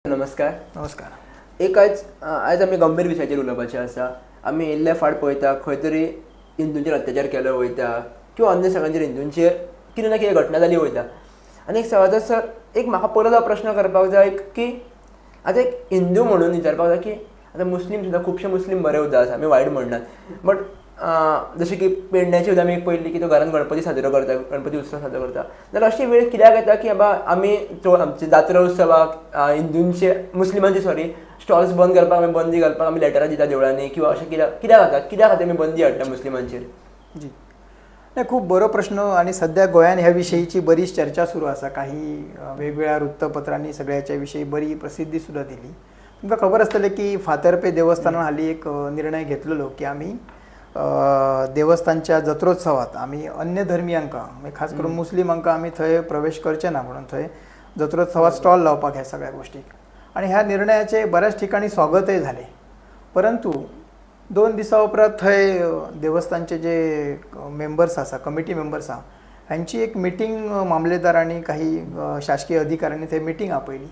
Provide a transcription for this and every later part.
नमस्कार. नमस्कार. एक आयज आयज आमी गंभीर विशयाचेर उलोवपाचें आसा. आमी इल्ले फाट पळयता खंय तरी हिंदूंचेर अत्याचार केलो वयता किंवा अन्य सगळ्यांचेर हिंदूंचेर कितें ना कितें घटना जाली वयता. आनी एक सवाल सर, एक म्हाका परत प्रश्न करपाक जाय की आतां एक हिंदू म्हणून विचारपाक जाय की आतां मुस्लीम सुद्दां खुबशे मुस्लीम बरे सुद्दां आसा, आमी वायट म्हणनात, बट जशें की पेडण्याची सुद्दां आमी एक पळयल्ली की तो घरान गणपती साजरो करता, गणपती उत्सव साजरो करता, जाल्यार अशी वेळ कित्याक येता की बाबा आमी आमचे जात्रा उत्सवाक हिंदूंचे मुस्लिमांचे सॉरी स्टॉल्स बंद करपाक आमी बंदी घालपाक आमी लेटरां दिता देवळांनी किंवा अशें कित्याक कित्याक जाता, कित्या खातीर आमी बंदी हाडटा मुस्लिमांचेर? जी नाही, खूप बरो प्रश्न आणि सध्या गोंयान ह्या विशयीची बरीच चर्चा सुरू आसा. काही वेगवेगळ्या वृत्तपत्रांनी सगळ्याच्या विशयी बरी प्रसिद्धी सुद्धा दिली. तुमकां खबर आसतलें की फातर्पे देवस्थानान हालीं एक निर्णय घेतलेलो की आमी देवस्थानच्या जत्रोत्सवात आमी अन्य धर्मियांका म्हणजे खास करून मुस्लिमांका आमी थंय प्रवेश करचे ना म्हणून थंय जत्रोत्सवात स्टॉल लावपाक ह्या सगळ्या गोष्टीक, आणि ह्या निर्णयाचे बऱ्याच ठिकाणी स्वागतय झाले. परंतु 2 दिसां उपरांत थंय देवस्थानचे जे मेंबर्स आसा, कमिटी मेंबर्स आसा, ह्यांची एक मिटींग मामलेदार आणि काही शासकीय अधिकाऱ्यांनी थंय मिटींग आपयली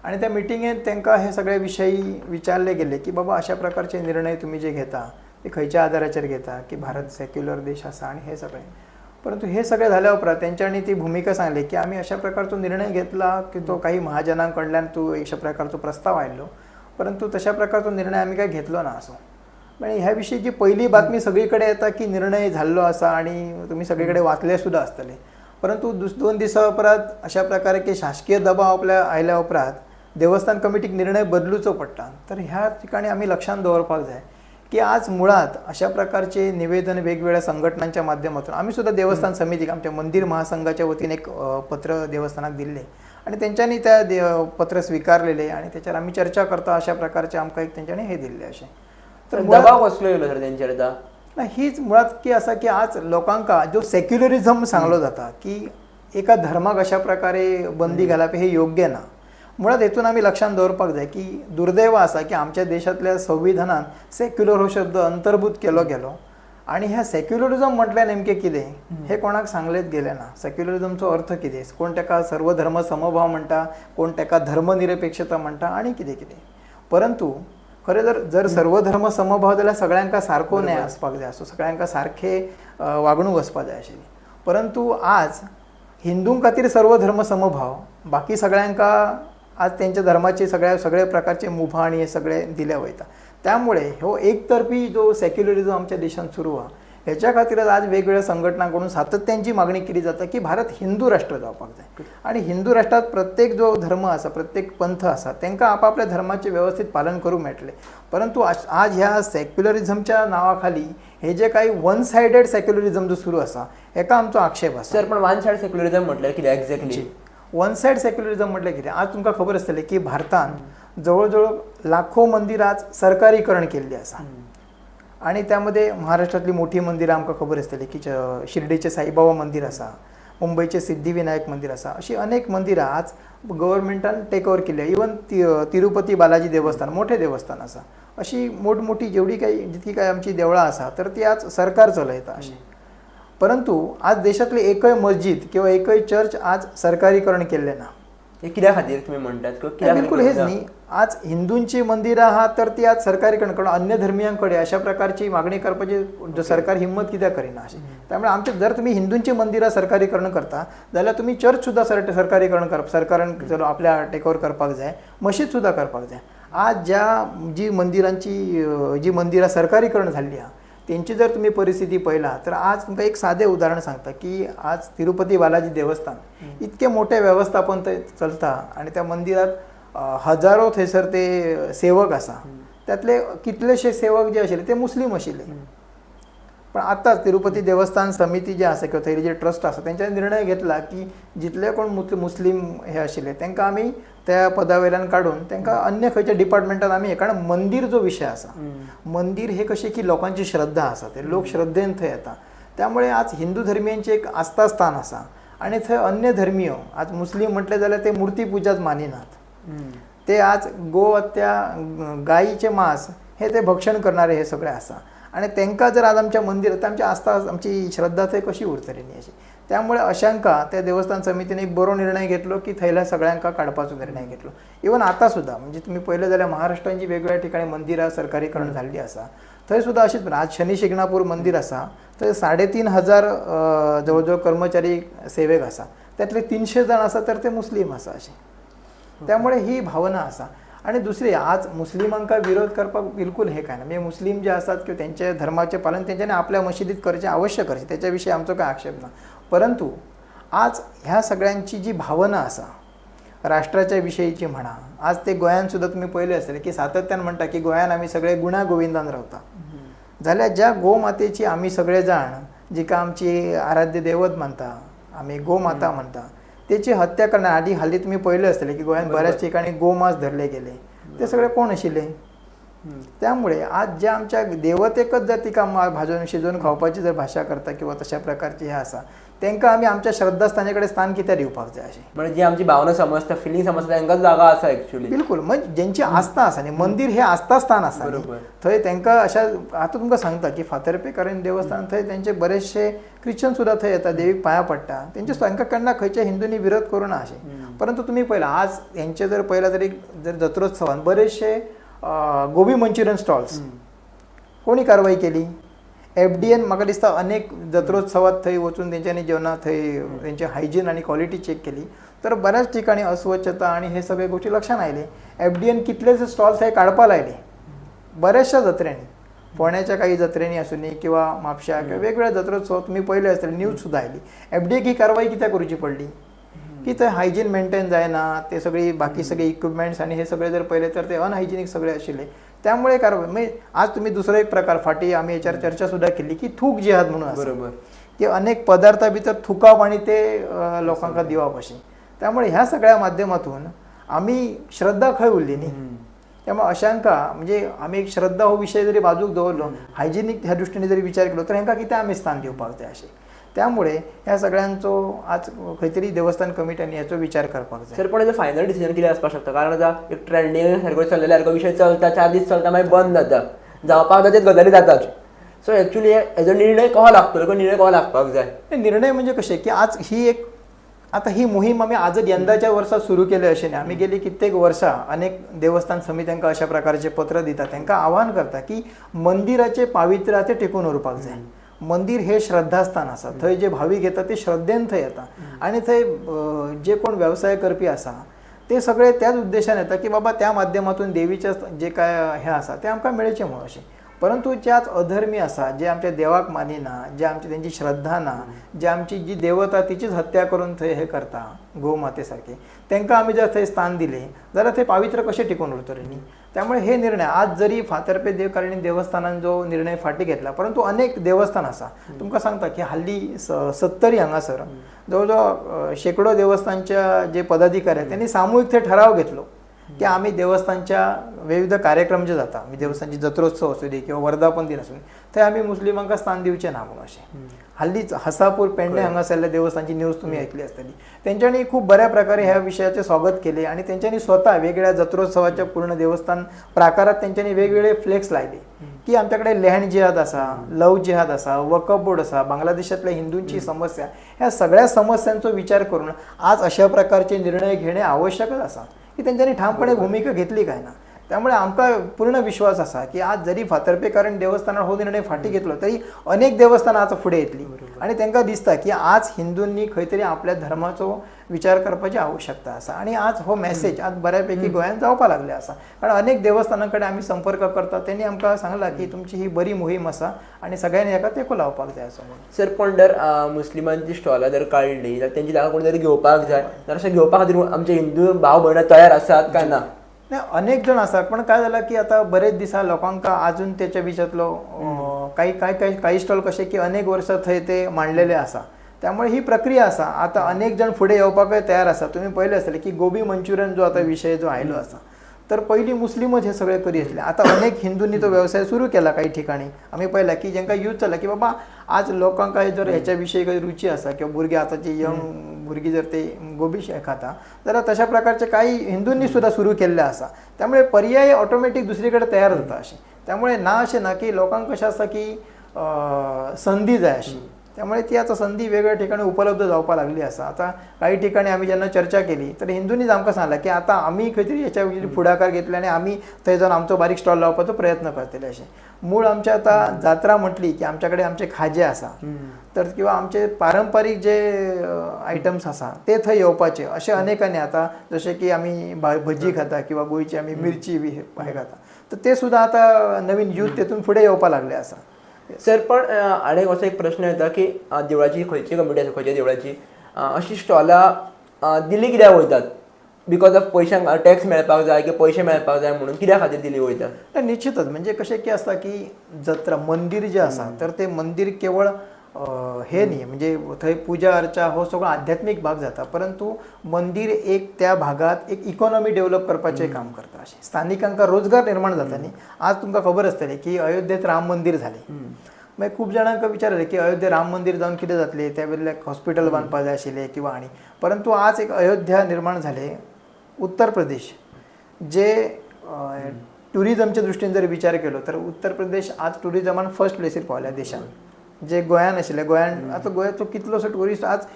आणि त्या मिटिंगेत तांकां हे सगळे विशयी विचारले गेले की बाबा अशा प्रकारचे निर्णय तुमी जे घेता ते खंयच्या आधाराचेर घेता, की भारत सेक्युलर देश आसा आणि हे सगळे. परंतु हे सगळे झाल्या उपरांत तेंच्यांनी ती भुमिका सांगली की आमी अशा प्रकारचो निर्णय घेतला की तो काही महाजनां कडल्यान तूं अशा प्रकारचो प्रस्ताव आयिल्लो, परंतु तशा प्रकारचो निर्णय आमी काय घेतलो ना असो. म्हणजे ह्या विशयी जी पहिली बातमी सगळीकडे येता की निर्णय झाल्लो आसा आणि तुमी सगळीकडे वाचले सुद्दां आसतले, परंतु 2 दिसां उपरांत अशा प्रकारे की शासकीय दबाव आपल्या आयल्या उपरांत देवस्थान कमिटीक निर्णय बदलुचो पडटा. तर ह्या ठिकाणी आमी लक्षांत दवरपाक जाय की आज मुळात अशा प्रकारचे निवेदन वेगवेगळ्या संघटनांच्या माध्यमातून आमी सुद्दां देवस्थान समितीक आमच्या मंदिर महासंघाच्या वतीन एक पत्र देवस्थानाक दिल्लें आणि तेंच्यांनी त्या पत्र स्वीकारलेले आणि त्याच्यावर आमी चर्चा करता अशा प्रकारचे आमकां एक तेंच्यांनी हे दिल्लें अशें. तर दबाव कसलो येयलो सर तेंचेर आतां? ना, हीच मुळात की आसा की आज लोकांका जो सेक्युलरिझम सांगलो जाता की एका धर्माक अशा प्रकारे बंदी घालप हे योग्य ना. मुळात हेतून आमी लक्षांत दवरपाक जाय की दुर्दैव आसा की आमच्या देशांतल्या संविधानान सेक्युलर हो शब्द अंतर्भूत केलो गेलो आणि ह्या सेक्युलरिझम म्हटल्यार नेमकें कितें हे कोणाक सांगलेच गेलें ना. सेक्युलरिझमचो अर्थ कितें, कोण ताका सर्वधर्म समभाव म्हणटा, कोण ताका धर्मनिरपेक्षता म्हणटा आणि कितें कितें. परंतु खरें जर जर सर्वधर्म समभाव जाल्यार सगळ्यांका सारको न्याय आसपाक जाय, असो सगळ्यांका सारखे वागणूक आसपाक जाय आशिल्ली. परंतु आज हिंदूं खातीर सर्वधर्म समभाव, बाकी सगळ्यांका आज त्यांच्या धर्माचे सगळ्या सगळे प्रकारचे मुभा आणि हे सगळे दिले वयता. त्यामुळे हो एकतर्फी जो सेक्युलरिझम आमच्या देशांत सुरू आहा हेच्या खातीरच आज वेगवेगळ्या संघटनांकडून सातत्यांची मागणी केली जाता की भारत हिंदू राष्ट्र जावपाक जाय आणि हिंदू राष्ट्रात प्रत्येक जो धर्म आसा, प्रत्येक पंथ आसा तांकां आपापल्या धर्माचें व्यवस्थित पालन करूंक मेळटलें. परंतु आज ह्या सेक्युलरिझमच्या नांवा खाली हे जे काही वन सायडेड सेक्युलरिझम जो सुरू आसा हेका आमचो आक्षेप आसा. सर, पण वन सायड सेक्युलरिझम म्हटल्यार कितें एक्झॅक्टली? वन सायड सेक्युलरिझम म्हटल्यार कितें, आज तुमकां खबर आसतलें की भारतान जवळ जवळ लाखो मंदिरां आज सरकारीकरण केल्लीं आसा आणि त्यामध्ये महाराष्ट्रातली मोठी मंदिरां आमकां खबर आसतली की शिर्डीचें साईबाबा मंदिर आसा, मुंबयचें सिद्धिविनायक मंदिर आसा, अशी अनेक मंदिरां आज गव्हर्मेंटान टेक ओवर केली. इवन तिरुपती बालाजी देवस्थान मोठें देवस्थान आसा, अशी मोठमोठी जेवढी काही जितकी काय आमची देवळां आसा तर ती आज सरकार चलयता अशी. परंतु आज देशातली एकय मस्जिद किंवा एकय चर्च आज सरकारीकरण केल्लें ना. हे कित्या खातीर तुमी म्हणटात? कित्या बिलकुल हेच न्ही, आज हिंदूंची मंदिरां आहात तर ती आज सरकारीकरण, कारण अन्य धर्मियांकडे अशा प्रकारची मागणी करपाची जो सरकार हिंमत कित्याक करिना अशी. त्यामुळे आमचे जर तुमी हिंदूंची मंदिरां सरकारीकरण करता जाल्यार तुमी चर्च सुद्दां सरकारीकरण करप, सरकारान चलो आपल्या टेक ओवर करपाक जाय, मशीद सुद्दां करपाक जाय. आज ज्या जी मंदिरांची जी मंदिरां सरकारीकरण जाल्ली आहा तेंची जर तुमी परिस्थिती पळयला तर आज तुमकां एक सादें उदाहरण सांगता की आज तिरुपती बालाजी देवस्थान इतकें मोठें वेवस्थापन थंय चलता आनी त्या मंदिरांत हजारो थंयसर ते सेवक आसा, त्यातले कितलेशे सेवक जे आशिल्ले ते मुस्लीम आशिल्ले. पण आतांच तिरुपती देवस्थान समिती जे आसा किंवा थंय जे ट्रस्ट आसा तेंच्यांनी निर्णय घेतला की जितले कोण मुस्लीम हे आशिल्ले तांकां आमी त्या पदा वयल्यान काडून तांकां अन्य खंयच्या डिपार्टमेंटान आमी, कारण मंदिर जो विशय आसा, मंदिर हे कशें की लोकांची श्रद्धा आसा, ते लोक श्रद्धेन थंय येता. त्यामुळे आज हिंदू धर्मियांचें एक आस्थास्थान आसा आनी थंय अन्य धर्मीय आज मुस्लीम म्हटलें जाल्यार ते मुर्ती पुजाच मानिनात, ते आज गोहत्या गायीचें मांस हे ते भक्षण करणारे हे सगळे आसा आणि तांकां जर आज आमच्या मंदिरात आमची आस्था आमची श्रद्धा थंय कशी उरतली न्ही अशी. त्यामुळे अशांका त्या देवस्थान समितीने एक बरो निर्णय घेतलो की थंयल्या सगळ्यांका काडपाचो निर्णय घेतलो. इवन आतां सुद्दां म्हणजे तुमी पळयलें जाल्यार महाराष्ट्रान जी वेगवेगळ्या ठिकाणी मंदिरां सरकारीकरण जाल्लीं आसा थंय सुद्दां अशीच. आज शनी शिंगणापूर मंदीर आसा थंय 3500 जवळ जवळ कर्मचारी सेवेक आसा, त्यातले 300 जाण आसा तर ते मुस्लीम आसा अशें. त्यामुळे ही भावना आसा. आणि दुसरी आज मुस्लिमांका विरोध करपाक बिलकुल हे काय ना, म्हणजे मुस्लिम जे आसात किंवा त्यांच्या धर्माचे पालन तेंच्यांनी आपल्या मशिदीत करचें आवश्यक करचें, त्याच्या विषयी आमचो काय आक्षेप ना. परंतु आज ह्या सगळ्यांची जी भावना आसा राष्ट्राच्या विषयीची म्हणा, आज ते गोंयान सुद्दां तुमी पळयलें आसतलें की सातत्यान म्हणटा की गोंयान आमी सगळे गुणा गोविंदान रावता, जाल्यार ज्या गोमातेची आमी सगळे जाण जिका आमची आराध्य दैवत मानता, आमी गोमाता म्हणटा, तेची हत्या करणार. आदी हाली तुमी पळयलें आसतलें की गोंयांत बऱ्याच ठिकाणी गोमांस धरले गेले, ते सगळे कोण आशिल्ले? त्यामुळे आज ज्या आमच्या देवतेकच जर तिका भाजून शिजोवन खावपाची जर भाशा करता किंवा तशा प्रकारची हे आसा, तांकां आमी आमच्या श्रद्धास्थाने कडेन स्थान कित्याक दिवपाक जाय अशें? म्हणजे जी आमची भावना समजता, फिलिंग समजता, तांकां जागा आसा एक्चुअली. बिलकुल, म्हणजे जेंची आस्था आसा न्ही, मंदीर हे आस्थास्थान आसा, थंय तांकां अशा आतां तुमकां सांगता की फातर्पेकारीन देवस्थान थंय तेंचे बरेचशे क्रिश्चन सुद्दां थंय येता, देवीक पांयां पडटा, तेंचे तांकां केन्ना खंयच्या हिंदूंनी विरोध करूं ना अशें. परंतु तुमी पळयलां आज हेंचे जर पळयलां तरी जर जत्रोत्सवान बरेचशे गोबी मंचुरियन स्टॉल्स कोणी कारवाई केली? एफडीएन म्हाका दिसता अनेक जत्रोत्सवात थंय वचून तेंच्यांनी जेवणा थंय तेंचे हायजीन आनी क्वॉलिटी चॅक केली तर बऱ्याच ठिकाणी अस्वच्छता आणि हे सगळे गोष्टी लक्षात आयले. एफडीएन कितलेशे स्टॉल थंय काडपा लायले बऱ्याचशा जत्रेंनी, फोंड्याच्या काही जत्रेंनी आसूनी किंवा म्हापश्या किंवा वेगवेगळ्या जत्रोत्सव तुमी पळयले आसतले, न्यूज सुद्दां आयली. एफडीएक ही कारवाई कित्याक करूची पडली? की थंय हायजीन मेंटेन जायना, ते सगळी बाकी सगळे इक्विपमेंट्स आनी हे सगळे जर पळयले तर ते अनहायजिनीक सगळे आशिल्ले, त्यामुळे कारवाई. म्हणजे आज तुम्ही दुसरो एक प्रकार फाटी आमी हेच्यार चर्चा सुद्दां केली की थूक जिहाद म्हणून आसा, बरोबर, की अनेक पदार्था भितर थुकप आनी ते लोकांक दिवप अशें. त्यामुळे ह्या सगळ्या माध्यमातून आमी श्रद्धा खंय उरली न्ही. त्यामुळे अशांका म्हणजे आमी एक श्रद्धा हो विशय जरी बाजूक दवरलो, हायजिनीक ह्या दृश्टीने जरी विचार केलो तर हेंकां कितें आमी स्थान दिवपाक जाय अशें. त्यामुळे ह्या सगळ्यांचो आज खंय तरी देवस्थान कमिट्यांनी हेचो विचार करपाक जाय. सर, पण हेजो फायनल डिसिजन कितें आसपाक शकता? कारण आतां एक ट्रेंडींग सारको चल्लेल्या सारको विशय चलता, 4 दीस चलता, मागीर बंद जाता, जावपाक जाय तेच गजाली जातात. सो एक्चुअली हेजो निर्णय कसो लागतलो किंवा निर्णय कसो लागपाक जाय? निर्णय म्हणजे कशें की आज ही एक आतां ही मोहीम आमी आजच यंदाच्या वर्सा सुरू केली अशें न्ही, आमी गेली कित्येक वर्सां अनेक देवस्थान समित्यांक अशा प्रकारचे पत्र दिता, तांकां आव्हान करता की मंदिराचे पावित्र्य ते टिकून उरपाक जाय. मंदीर हे श्रद्धास्थान आसा, थंय जे भावीक येता ते श्रद्धेन थंय येता आनी थंय जे कोण वेवसाय करपी आसा ते सगळे त्याच उद्देशान येता की बाबा त्या माध्यमातून देवीचे जे काय हें आसा तें आमकां मेळचें म्हणून अशें. परंतु जे आज अधर्मी आसा, जे आमच्या देवाक मानिना, जे आमची तेंची श्रद्धा ना, जे आमची जी देवता तिचीच हत्या करून थंय हे करता गोमाते सारखे, तांकां आमी जर थंय स्थान दिलें जाल्यार थंय पावित्र्य कशें टिकून उरतलें न्ही. त्यामुळे हे निर्णय आज जरी फातर्पे देवकारिणी देवस्थानान जो निर्णय फाटीं घेतला, परंतु अनेक देवस्थान आसा. तुमकां सांगता की हाल्ली सत्तरी हांगासर जवळ जवळ शेकडो देवस्थानच्या जे पदाधिकारी आहेत त्यांनी सामूहिक थंय ठराव घेतलो की आमी देवस्थानच्या विविध कार्यक्रम जे जाता, म्हणजे देवस्थानची जत्रोत्सव असू दे किंवा वर्धापन दिन असू दे, थंय आमी मुस्लिमांका स्थान दिवचें ना म्हणून अशें. हालींच हसापूर पेडणे हांगासरल्या देवस्थानची न्यूज तुमी आयकली आसतली, तेंच्यांनी खूब बऱ्या प्रकारे ह्या विशयाचें स्वागत केलें आनी तेंच्यांनी स्वता वेगळ्या जत्रोत्सवाच्या पूर्ण देवस्थान प्राकारात तेंच्यांनी वेगवेगळे फ्लेक्स लायले की आमच्या कडेन लँड जिहाद आसा, लव जिहाद आसा, वकफ बोर्ड आसा, बांगलादेशांतल्या हिंदूंची समस्या, ह्या सगळ्या समस्यांचो विचार करून आज अशा प्रकारचे निर्णय घेणे आवश्यकच आसा की तेंच्यांनी ठामपणे भूमिका घेतली काय ना. त्यामुळे आमकां पूर्ण विश्वास आसा की आज जरी फातर्पेकारण देवस्थानान हो निर्णय फाटीं घेतलो तरी अनेक देवस्थानां आज फुडें येतली आनी तांकां दिसता की आज हिंदूंनी खंय तरी आपल्या धर्माचो विचार करपाची आवश्यकता आसा आनी आज हो मॅसेज आज बऱ्यापैकी गोंयांत जावपाक लागले आसा. कारण अनेक देवस्थानां कडेन आमी संपर्क करता, तेणी आमकां सांगलां की तुमची ही बरी मोहीम आसा आनी सगळ्यांनी हाका तेंको लावपाक जाय असो म्हणून. सर, पण जर मुस्लिमांची स्टॉलां जर काडली जाल्यार तेंची जागा कोणी तरी घेवपाक जाय, तर अशें घेवपा खातीर आमचे हिंदू भाव भयणां तयार आसात काय ना? नाही, अनेक जण आसात, पण काय झालं की आता बरेच दिसा लोकांक अजून त्याच्या विषयातलो काही काही काही काही स्टॉल कशे की अनेक वर्सां थंय ते मांडलेले आसा, त्यामुळे ही प्रक्रिया आसा. आता अनेक जण फुडें येवपाकय तयार आसा. तुमी पळयलें आसतलें की गोबी मंचुरियन जो आतां विशय जो आयलो आसा, तर पयलीं मुस्लिमच हे सगळे करी आसले, आतां अनेक हिंदूंनी तो व्यवसाय सुरू केला. काही ठिकाणी आमी पळयला की जेंकां यूज जाला की बाबा आज लोकांक जर हेच्या विशयी काही रुची आसा किंवा भुरगीं आतांची यंग भुरगीं जर ते गोबी खाता जाल्यार तशा प्रकारचे काही हिंदूंनी सुद्दां सुरू केल्ले आसा. त्यामुळे पर्याय ऑटोमॅटीक दुसरी कडेन तयार जाता अशें. त्यामुळे ना अशें ना की लोकांक कशें आसता की संदी जाय अशी, त्यामुळे ती आतां संदी वेगवेगळ्या ठिकाणी उपलब्ध जावपाक लागली आसा. आतां काही ठिकाणी आमी जेन्ना चर्चा केली तर हिंदूंनीच आमकां सांगलां की आतां आमी खंय तरी हेच्या फुडाकार घेतले आनी आमी थंय जावन आमचो बारीक स्टॉल लावपाचो प्रयत्न करतले अशें. मूळ आमचे आतां जात्रा म्हटली की आमच्या कडेन आमचे खाजें आसा तर किंवा आमचे पारंपारीक जे आयटम्स आसा ते थंय येवपाचे अशें अनेकांनी आतां जशें की आमी भजी खाता किंवा गोंयची आमी मिरची बी हे खाता तर ते सुद्दां आतां नवीन यूथ तेतून फुडें येवपाक लागले आसा. सर पण आनी असो एक प्रश्न येता की देवळाची खंयची कमिटी आसा खंयच्या देवळाची अशी स्टॉलां दिली कित्याक वयतात? Because of पयशांक टॅक्स मेळपाक जाय किंवा पयशे मेळपाक जाय म्हणून कित्या खातीर दिली वयता? निश्चितच म्हणजे कशें की आसता की जत्रा मंदीर जें आसा तर तें मंदीर केवळ हे न्ही म्हणजे थंय पुजा अर्चा हो सगळो आध्यात्मीक भाग जाता, परंतु मंदीर एक त्या भागात एक इकॉनॉमी डेव्हलप करपाचें काम करता. अशें स्थानिकांका रोजगार निर्माण जाता न्ही. आज तुमकां खबर आसतलें की अयोध्येत राम मंदीर जालें, मागीर खूब जाणांक विचारलें की अयोध्या राम मंदीर जावन कितें जातलें, त्या बदल्याक हॉस्पिटल बांदपाक जाय आशिल्लें किंवा आनी, परंतु आज एक अयोध्या निर्माण जालें. उत्तर प्रदेश जे ट्युरिजमच्या दृश्टीन जर विचार केलो तर उत्तर प्रदेश आज ट्युरिजमान फर्स्ट प्लेसीर पावल्या देशान, जे गोंयान आशिल्लें. गोंयान आतां गोंयाचो कितलोसो ट्युरिस्ट आज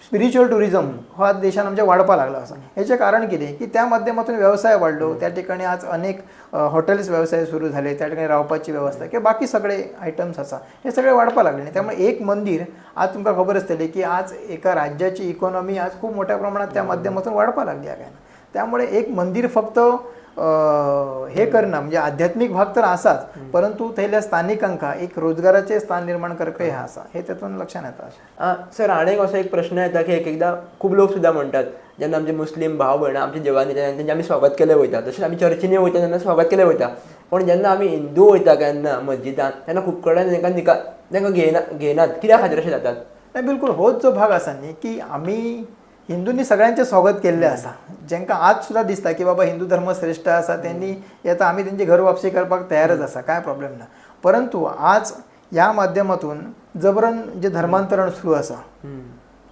स्पिरिच्युअल ट्युरिजम हो आज देशान आमच्या वाडपाक लागलो आसा. हेचें कारण कितें की त्या माध्यमातून वेवसाय वाडलो, त्या ठिकाणी आज अनेक हॉटेल्स वेवसाय सुरू झाले, त्या ठिकाणी रावपाची वेवस्था किंवा बाकी सगळे आयटम्स आसा हे सगळे वाडपाक लागले. त्यामुळे एक मंदीर आज तुमकां खबर आसतलें की आज एका राज्याची इकॉनॉमी आज खूब मोठ्या प्रमाणात त्या माध्यमातून वाडपाक लागली काय ना. त्यामुळे एक मंदीर फक्त हे करना म्हणजे आध्यात्मिक भाग तर आसाच, परंतु थंयल्या स्थानिकांका एक रोजगाराचे स्थान निर्माण करपी हे आसा हे तेतून लक्षात येता. सर आनी असो एक प्रश्न येता की एक एकदां खूब लोक सुद्दां म्हणटात जेन्ना आमचे मुस्लीम भाव भयणां आमच्या देवळांनी तेन्ना तेंचें आमी स्वागत केलें वयता, तशेंच आमी चर्चींनी वयता तेन्ना स्वागत केलें वयता, पूण जेन्ना आमी हिंदू वयता केन्ना मस्जिदान तेन्ना खूब कडेन तेंकां तेंकां घेयनात, कित्या खातीर अशें जातात? नाही, बिलकुल होच जो भाग आसा न्ही की आमी हिंदूंनी सगळ्यांचें स्वागत केल्लें आसा. जेंकां आज सुद्दां दिसता की बाबा हिंदू धर्म श्रेश्ठ आसा तेंनी येता, आमी तेंची घर वापसी करपाक तयारच आसा, कांय प्रॉब्लेम ना. परंतु आज ह्या माध्यमातून जबरन जे धर्मांतरण सुरू आसा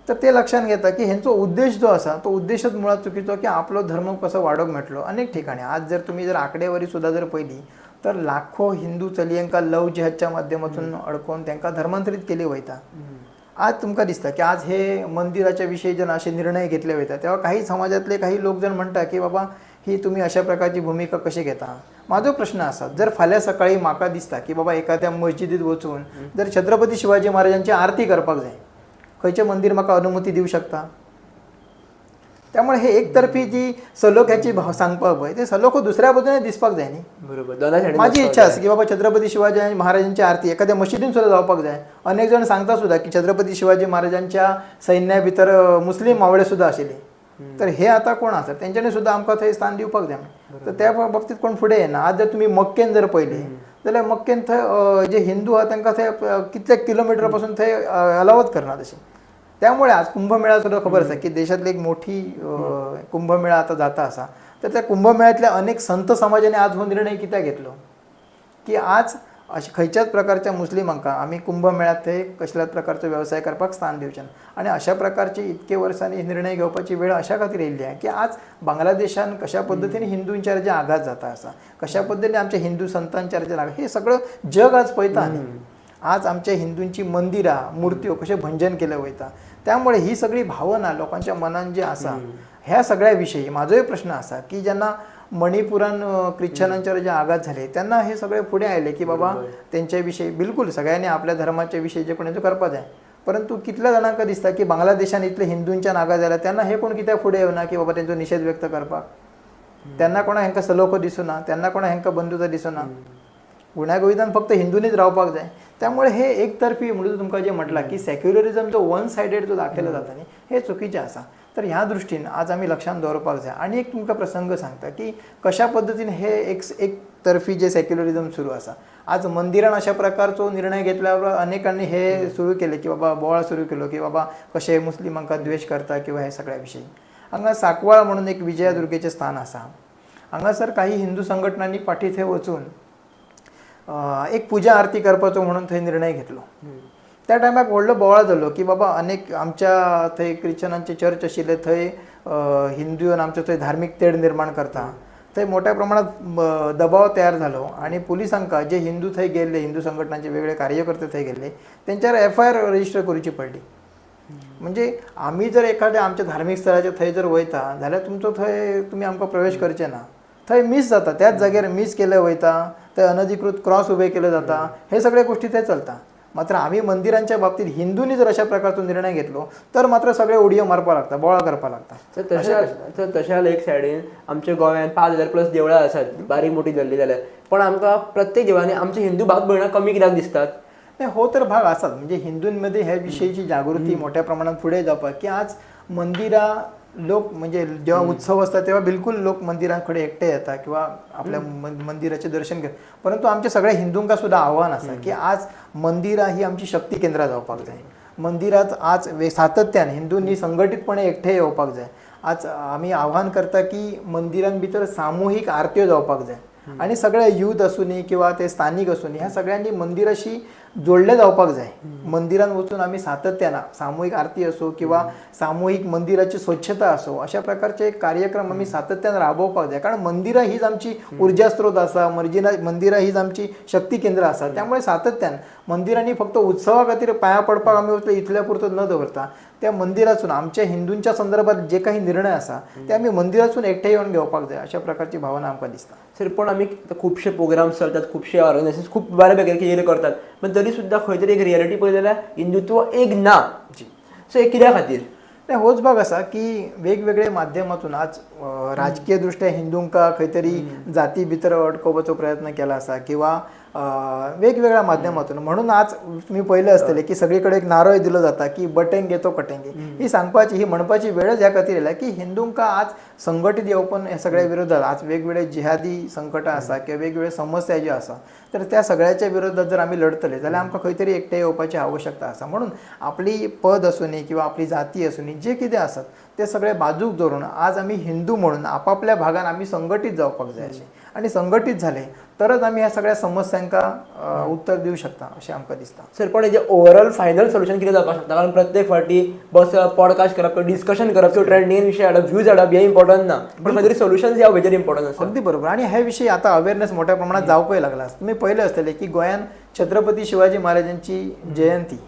तर ते लक्षात घेता की हेंचो उद्देश जो आसा तो उद्देशच मुळात चुकीचो की आपलो धर्म कसो वाडोवंक मेळटलो. अनेक ठिकाणी आज जर तुमी जर आंकडेवारी सुद्दां जर पळयली तर लाखो हिंदू चलयांका लव जिहादच्या माध्यमातून अडकोवन तांकां धर्मांतरीत केली वयता. आज तुमकां दिसता की आज हे मंदिराच्या विशयी जेन्ना असे निर्णय घेतले वयता तेव्हा काही समाजातले काही लोक जण म्हणटा की बाबा ही तुमी अशा प्रकारची भूमिका कशी घेता. म्हाजो प्रश्न आसा जर फाल्यां सकाळी म्हाका दिसता की बाबा एखाद्या मस्जिदीत वचून जर छत्रपती शिवाजी महाराजांची आरती करपाक जाय, खंयचें मंदीर म्हाका अनुमती दिवं शकता? त्यामुळे हे एकतर्फी जी सलोख्याची भाव सांगपाक पळय ते सलोखो दुसऱ्या बाजूने दिसपाक जाय न्ही. बरोबर, माझी इच्छा आसा की बाबा छत्रपती शिवाजी महाराजांची आरती एखाद्या मशिदीन सुद्दां जावपाक जाय. अनेक जण सांगता सुद्दां की छत्रपती शिवाजी महाराजांच्या सैन्या भितर मुस्लीम मावळे सुद्दां आशिल्ले, तर हे आतां कोण आसा तेंच्यांनी सुद्दां आमकां थंय स्थान दिवपाक जाय. तर त्या बाबतीत कोण फुडें येना. आज जर तुमी मक्केन जर पळयली जाल्यार मक्केन थंय जे हिंदू आहा तांकां थंय कितले किलोमिटर पासून थंय अलावच करना तशें. त्यामुळे आज कुंभमेळा सुद्दां खबर आसा की देशातली एक मोठी कुंभमेळा आतां जाता आसा, तर त्या कुंभमेळ्यांतल्या अनेक संत समाजाने आज हो निर्णय कित्याक घेतलो की आज अशें खंयच्याच प्रकारच्या मुस्लिमांका आमी कुंभमेळ्यांत थंय कसल्याच प्रकारचो वेवसाय करपाक स्थान दिवचें ना. आनी अशा प्रकारची इतके वर्सांनी निर्णय घेवपाची वेळ अशा खातीर येयल्ली आहा की आज बांगलादेशान कशा पद्दतीन हिंदूंचेर जे आघात जाता आसा, कशा पद्दतीन आमच्या हिंदू संतांचेर जे आघात, हे सगळं जग आज पळयता न्ही. आज आमच्या हिंदूंची मंदिरां मुर्त्यो कशें भंजन केलें वयता, त्यामुळे ही सगळी भावना लोकांच्या मनान जी आसा ह्या सगळ्या विशयी म्हाजोय प्रश्न आसा की जेन्ना मणिपुरान ख्रिश्चनांचेर जे आघात झाले तेन्ना हे सगळे फुडें आयले की बाबा तेंच्या विशयी बिलकुल सगळ्यांनी आपल्या धर्माच्या विशयी जे कोण करपाक जाय, परंतु कितल्या जाणांक दिसता की बांगलादेशान इतले हिंदूंच्यान आघात जाल्या तेन्ना हे कोण कित्याक फुडें येवना की बाबा तेंचो निशेध व्यक्त करपाक? तेन्ना कोणा हेंकां सलोखो दिसुना, तेन्ना कोणा हेंकां बंधुता दिसुना, गुण्या गोविंदान फक्त हिंदूंनीच रावपाक जाय. त्यामुळे हे एकतर्फी म्हणून तुमकां जें म्हटलां की सेक्युलरिजम जो वन सायडेड जो दाखयलो जाता न्ही हे चुकीचें आसा. तर ह्या दृश्टीन आज आमी लक्षांत दवरपाक जाय. आनी एक तुमकां प्रसंग सांगता की कशा पद्दतीन हे एक तर्फी जे सेक्युलरिजम सुरू आसा. आज मंदिरान अशा प्रकारचो निर्णय घेतल्या उपरांत अनेकांनी हे सुरू केले की बाबा बोवाळ सुरू केलो की बाबा कशे मुस्लिमांका द्वेश करता किंवा हे सगळ्या विशयी. हांगा सांकवाळ म्हणून एक विजयादुर्गेचें स्थान आसा, हांगासर काही हिंदू संघटनांनी फाटीं थंय वचून एक पुजा आरती करपाचो म्हणून थंय निर्णय घेतलो. त्या टायमाक व्हडलो बोवाळ जालो की बाबा अनेक आमच्या थंय क्रिश्चनांचे चर्च आशिल्ले थंय हिंदू येवन आमचे थंय धार्मीक तेड निर्माण करता, थंय मोठ्या प्रमाणात दबाव तयार जालो आनी पुलिसांका जे हिंदू थंय गेल्ले, हिंदू संघटनांचे वेगळे कार्यकर्ते थंय गेल्ले तेंच्यार एफआयआर रजिस्टर करची पडली. म्हणजे आमी जर एखाद्या आमच्या धार्मीक स्थळाचे थंय जर वयता जाल्यार तुमचो थंय तुमी आमकां प्रवेश करचे ना, थंय मीस जाता, त्याच जाग्यार मीस केले वयता, थंय अनधिकृत क्रॉस उबे केले जाता, हे सगळे गोष्टी थंय चलता. मात्र आमी मंदिरांच्या बाबतीत हिंदूंनी जर अशा प्रकारचो निर्णय घेतलो तर मात्र सगळे उडयो मारपाक लागता, बोवाळ करपाक लागता. तर तशें जाल्यार एक सायडीन आमच्या गोंयांत 5000 प्लस देवळां आसात, बारीक मोठी धरली जाल्यार, पण आमकां प्रत्येक देवळांनी आमचे हिंदू भाव भयणां कमी कित्याक दिसतात? नाही, हो तर भाग आसात. म्हणजे हिंदूंमध्ये ह्या विषयीची जागृती मोठ्या प्रमाणात पुढे जावपाक की आज मंदिरां लोक म्हणजे जेव्हा उत्सव असतात तेव्हा बिलकुल लोक मंदिरांकडे एकटे येतात किंवा आपल्या मंदिराचे दर्शन घेतात, परंतु आमच्या सगळ्या हिंदूंका सुद्धा आव्हान आसा की आज मंदिरां ही आमची शक्ती केंद्रां जावपाक जाय. मंदिरात आज सातत्यान हिंदूंनी संघटितपणे एकटे येवपाक जाय. आज आमी आव्हान करता की मंदिरां भितर सामुहीक आरत्यो जावपाक जाय आनी सगळे यूथ आसूनी किंवा ते स्थानिक आसूनी ह्या सगळ्यांनी मंदिराशी जोडले जावपाक जाय. मंदिरान वचून आमी सातत्यान सामूहिक आरती असो किंवा सामूहिक मंदिराची स्वच्छता असो अशा प्रकारचे कार्यक्रम आमी सातत्यान राबोवपाक जाय, कारण मंदिरां हीच आमची उर्जा स्रोत आसा, मंदिरां हीच आमची शक्ती केंद्रां आसा. त्यामुळे सातत्यान मंदिरांनी फक्त उत्सवा खातीर पांयां पडपाक आमी वतले इतल्या पुरतो न दवरता त्या मंदिरासून आमच्या हिंदूंच्या संदर्भात जे काही निर्णय आसा ते आमी मंदिरासून एकठांय येवन घेवपाक जाय अशा प्रकारची भावना आमकां दिसता. सर, पण आमी खुबशे प्रोग्राम्स चलतात, खुबशे ऑर्गनायझेशन खूब बऱ्या पैकी कितें करतात, पण तरी सुद्दां खंय तरी एक रियलिटी पळयली जाल्यार हिंदुत्व एक ना. सो हे कित्या खातीर? नाही, होच भाग आसा की वेगवेगळे माध्यमातून आज राजकीय दृष्ट्या हिंदूंका खंय तरी जाती भितर अडकोवपाचो प्रयत्न केला आसा किंवा वेगवेगळ्या माध्यमातून. म्हणून आज तुम्ही पळयलें आसतलें की सगळीकडे एक नारोय दिलो जाता की बटेंगे तो कटेंगे, ही सांगपाची ही म्हणपाची वेळच ह्या खातीर येयल्या की हिंदूंका आज संघटीत येवपून ह्या सगळ्या विरोधात आज वेगवेगळे जिहादी संकटां आसा किंवा वेगवेगळे समस्या ज्यो आसा तर त्या सगळ्याच्या विरोधात जर आमी लढतले जाल्यार आमकां खंय तरी एकटे येवपाची आवश्यकता आसा. म्हणून आपली पद आसूनी किंवा आपली जाती आसूनी जे कितें आसत ते सगळे बाजूक दवरून आज आमी हिंदू म्हणून आपापल्या भागान आमी संघटीत जावपाक जाय अशें, आनी संघटीत जाले तरच आमी ह्या सगळ्या समस्यांका उत्तर दिवं शकता अशें आमकां दिसता. सर, पण हेजें ओवरऑल फायनल सोल्युशन कितें जावपाक शकता? कारण प्रत्येक फावटी बस पॉडकास्ट करप किंवा डिस्कशन करप किंवा ट्रेंडिंग विशय हाडप, व्ह्यूज हाडप हें इम्पॉर्टंट ना, पण खंय तरी सोल्युशन्स ह्या हेजेर इम्पॉर्टंट आसा. अगदी बरोबर. आनी ह्या विशयी आतां अवेरनेस मोठ्या प्रमाणात जावपाक लागला. तुमी पळयलें आसतलें की गोंयांत छत्रपती शिवाजी महाराजांची जयंती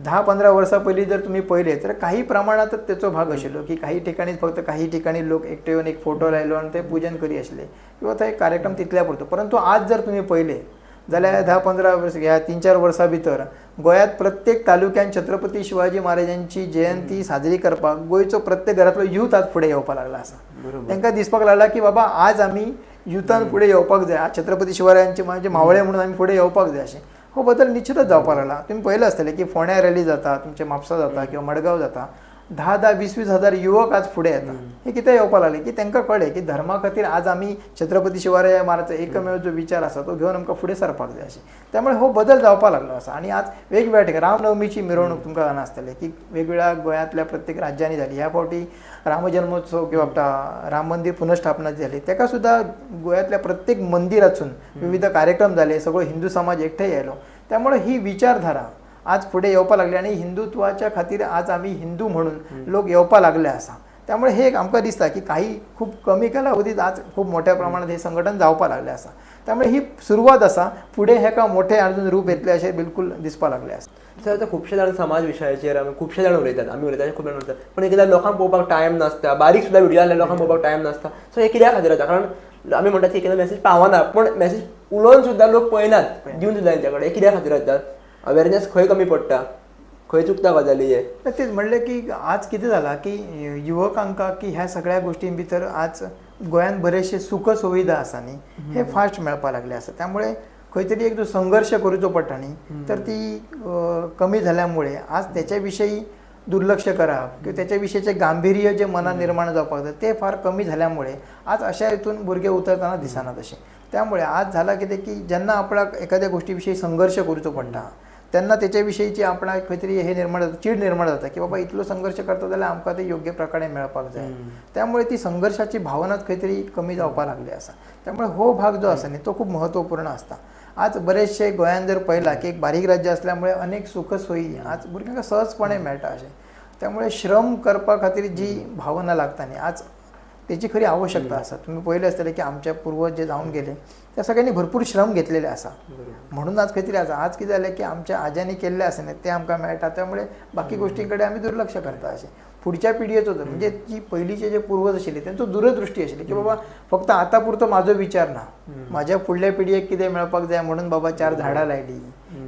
10-15 वर्सां पयलीं जर तुमी पळयलें तर काही प्रमाणातच तेचो भाग आशिल्लो की काही ठिकाणी फक्त काही ठिकाणी लोक एकटे येवन एक फोटो लायलो आनी ते पूजन करी आशिल्ले किंवा थंय कार्यक्रम तितल्या पुरतो. परंतु आज जर तुमी पळयलें जाल्यार 10-15 वर्स ह्या 3-4 वर्सां भितर गोंयांत प्रत्येक तालुक्यान छत्रपती शिवाजी महाराजांची जयंती साजरी करपाक गोंयचो प्रत्येक घरांतलो यूथ आज फुडें येवपाक लागला आसा. तांकां दिसपाक लागला की बाबा आज आमी युथान फुडें येवपाक जाय, आज छत्रपती शिवरायांचे म्हणजे मावळे म्हणून आमी फुडें येवपाक जाय अशें हो बदल निश्चितच जावपाक लागला. तुमी पळयलें आसतलें की फोंड्या रॅली जाता, तुमचे म्हापसा जाता किंवा मडगांव जाता, 10-10, 20-20 हजार युवक आज फुडें येता. हे कितें येवपाक लागलें की तांकां कळ्ळें की धर्मा खातीर आज आमी छत्रपती शिवराय महाराजाचो एकमेव जो विचार आसा तो घेवन आमकां फुडें सरपाक जाय अशें. त्यामुळे हो बदल जावपाक लागलो आसा. आनी आज वेगवेगळ्या ठिकाणी रामनवमीची मिरवणूक तुमकां जाणा आसतलें की वेगवेगळ्या गोंयांतल्या प्रत्येक राज्यांनी जाली. ह्या फावटी रामजन्मोत्सव किंवा राम मंदिर पुनर्स्थापना जाली ताका सुद्दां गोंयांतल्या प्रत्येक मंदिरातसून विविध कार्यक्रम जाले, सगळो हिंदू समाज एकठांय आयलो. त्यामुळे ही विचारधारा आज फुडें येवपाक लागली आनी हिंदुत्वाच्या खातीर आज आमी हिंदू म्हणून लोक येवपाक लागले आसा. त्यामुळे हे एक आमकां दिसता की काही खूब कमी कालावधीत आज खूब मोठ्या प्रमाणात हे संघटन जावपाक लागलें आसा. त्यामुळे ही सुरवात आसा, फुडें हेका मोठें अजून रूप येतलें अशें बिलकुल दिसपाक लागलें आसा. सर, आतां खुबशे जाण समाज विशयाचेर आमी खुबशे जाण उलयतात, आमी उलयतात खूब जाण उलयतात, पण एकदां लोकांक पळोवपाक टायम नासता, बारीक सुद्दां व्हिडियो जाल्यार लोकांक पळोवपाक टायम नासता. सो हे कित्या खातीर जाता? कारण आमी म्हणटात की एकदां मॅसेज पावना, पण मॅसेज उलोवन सुद्दां लोक पळयनात, दिवन सुद्दां तेंच्या कडेन. हे कित्या खातीर जाता? अवेरनेस खंय कमी पडटा, खंय चुकता गजाली हे? तेच म्हणलें की आज कितें जालां की युवकांका की ह्या सगळ्या गोष्टीं भितर आज गोंयांत बरेचशे सुख सुविधा आसा न्ही, हे फास्ट मेळपाक लागले आसा. त्यामुळे खंय तरी एक जो संघर्श करूचो पडटा न्ही तर ती कमी जाल्यामुळे आज त्याच्या विशयी दुर्लक्ष करप किंवा त्याच्या विशयीचें गांभीर्य जे मनात निर्माण जावपाक जाय ते फार कमी जाल्यामुळे आज अशा हितून भुरगे उतरतना दिसना तशें. त्यामुळे आज जाला कितें की जेन्ना आपणाक एखाद्या गोष्टी विशयी संघर्श करूचो पडटा तेन्ना तेच्या विशयीची आपणाक खंय तरी हे निर्माण जाता, चीड निर्माण जाता की बाबा इतलो संघर्श करता जाल्यार आमकां ते योग्य प्रकारे मेळपाक जाय. त्यामुळे ती संघर्शाची भावनाच खंय तरी कमी जावपाक लागली आसा. त्यामुळे हो भाग जो आसा न्ही तो खूब महत्वपूर्ण आसता. आज बरेचशे गोंयांत जर पळयलां की एक बारीक राज्य असल्यामुळे अनेक सुखसोयी आज भुरग्यांक सहजपणे मेळटा अशें. त्यामुळे श्रम करपा खातीर जी भावना लागता न्ही आज तेची खरी आवश्यकता आसा. तुमी पळयलें आसतलें की आमचे पुर्वज जे जावन गेले त्या सगळ्यांनी भरपूर श्रम घेतलेले आसा, म्हणून आज खंय तरी आसा. आज कितें जालें की आमच्या आज्यांनी केल्लें आसा न्ही तें आमकां मेळटा, त्यामुळे बाकी गोष्टीं कडेन आमी दुर्लक्ष करता. अशें फुडच्या पिढयेचो म्हणजे जी पयलींचे जे पुर्वज आशिल्ले तेंचो दूरदृष्टी आशिल्ली की बाबा फक्त आतां पुरतो म्हाजो विचार ना, म्हाज्या फुडल्या पिढयेक कितें मेळपाक जाय म्हणून बाबा 4 झाडां लायली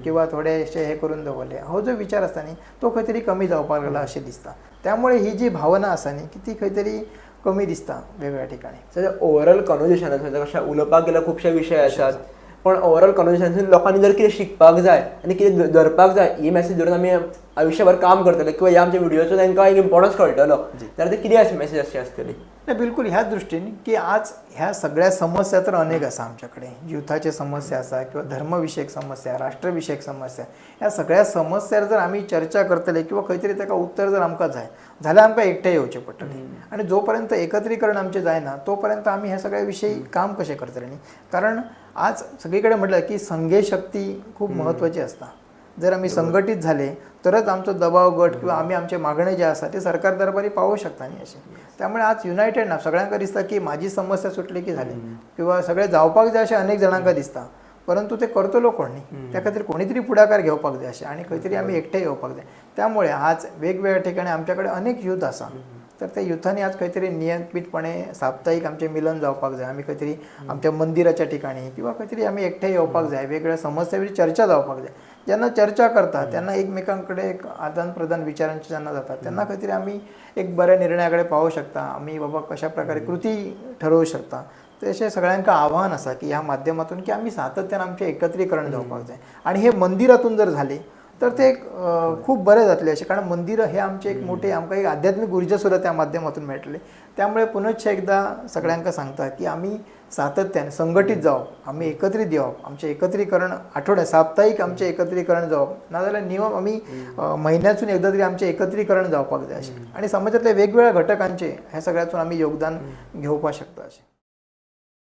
किंवा थोडेशे हे करून दवरले. हो जो विचार आसता न्ही तो खंय तरी कमी जावपाक लागला अशें दिसता. त्यामुळे ही जी भावना आसा न्ही की ती खंय तरी कमी दिसता वेगवेगळ्या ठिकाणी. सध्या ओवरऑल कॉन्वर्जेशनान कशें उलोवपाक गेल्यार खुबशे विशय आसात, पण ओवरऑल कॉन्वर्जेशनान लोकांनी जर कितें शिकपाक जाय आनी कितें धरपाक जाय ही मॅसेज धरून आमी आयुश्यभर काम करतले किंवा ह्या आमच्या व्हिडिओचो तांकां एक इम्पॉर्टन्स कळटलो जाल्यार ते कितें मॅसेज अशी आसतली? नाही, बिलकुल ह्या दृष्टीन की आज ह्या सगळ्या समस्या तर अनेक आसा आमच्याकडे. युथाचे समस्या आसा किंवा धर्मविषयक समस्या, राष्ट्रविषयक समस्या, ह्या सगळ्या समस्यार जर आमी चर्चा करतले किंवा खंय तरी ताका उत्तर जर आमकां जाय जाल्यार आमकां एकठांय येवचें पडटलें. आनी जो पर्यंत एकत्रीकरण आमचें जायना तो पर्यंत आमी ह्या सगळ्या विशयी काम कशें करतले न्ही. कारण आज सगळी कडेन म्हटलं की संघे शक्ती खूब म्हत्वाची आसता. जर आमी संघटीत झाले तरच आमचो दबाव गट किंवा आमी आमचे मागणे जे आसा ते सरकार दरबारी पावोवंक शकता न्ही अशें. त्यामुळे आज युनायटेड ना सगळ्यांक दिसता की म्हाजी समस्या सुटली की झाली किंवा सगळें जावपाक जाय अशें अनेक जाणांक दिसता, परंतु ते करतलो कोण न्ही. त्या खातीर कोणी तरी फुडाकार घेवपाक जाय अशें आनी खंय तरी आमी एकठांय येवपाक जाय. त्यामुळे आज वेगवेगळ्या ठिकाणी आमच्याकडे अनेक युथ आसा, तर त्या युथांनी आज खंय तरी नियमितपणे साप्ताहिक आमचें मिलन जावपाक जाय. आमी खंय तरी आमच्या मंदिराच्या ठिकाणी किंवा खंय तरी आमी एकठांय येवपाक जाय, वेगवेगळ्या समस्यांवर चर्चा जावपाक जाय. जेन्ना चर्चा करता तेन्ना एकमेकांकडे एक आदान प्रदान विचारांचे जेन्ना जाता तेन्ना खंय तरी आमी एक बऱ्या निर्णया कडेन पावूंक शकता, आमी बाबा कशा प्रकारे कृती ठरोवंक शकता. तशें सगळ्यांक आव्हान आसा की ह्या माध्यमातून की आमी सातत्यान आमचें एकत्रीकरण जावपाक जाय. आनी हे मंदिरातून जर झाले तर ते एक खूब बरें जातलें अशें, कारण मंदिर हे आमचें एक मोठें आमकां एक आध्यात्मीक उर्जा सुद्दां त्या माध्यमातून मेळटली. त्यामुळे पुनश्च एकदा सगळ्यांक सांगता की आमी सातत्यान संघटीत जावप, आमी एकत्रीत येवप, आमचें एकत्रीकरण आठवड्या साप्ताहीक आमचें एकत्रीकरण जावप, नाजाल्यार नियम आमी म्हयन्यासून एकदां तरी आमचें एकत्रीकरण जावपाक जाय अशें. आनी समाजांतल्या वेगवेगळ्या घटकांचें ह्या सगळ्यातून आमी योगदान घेवपाक शकता अशें.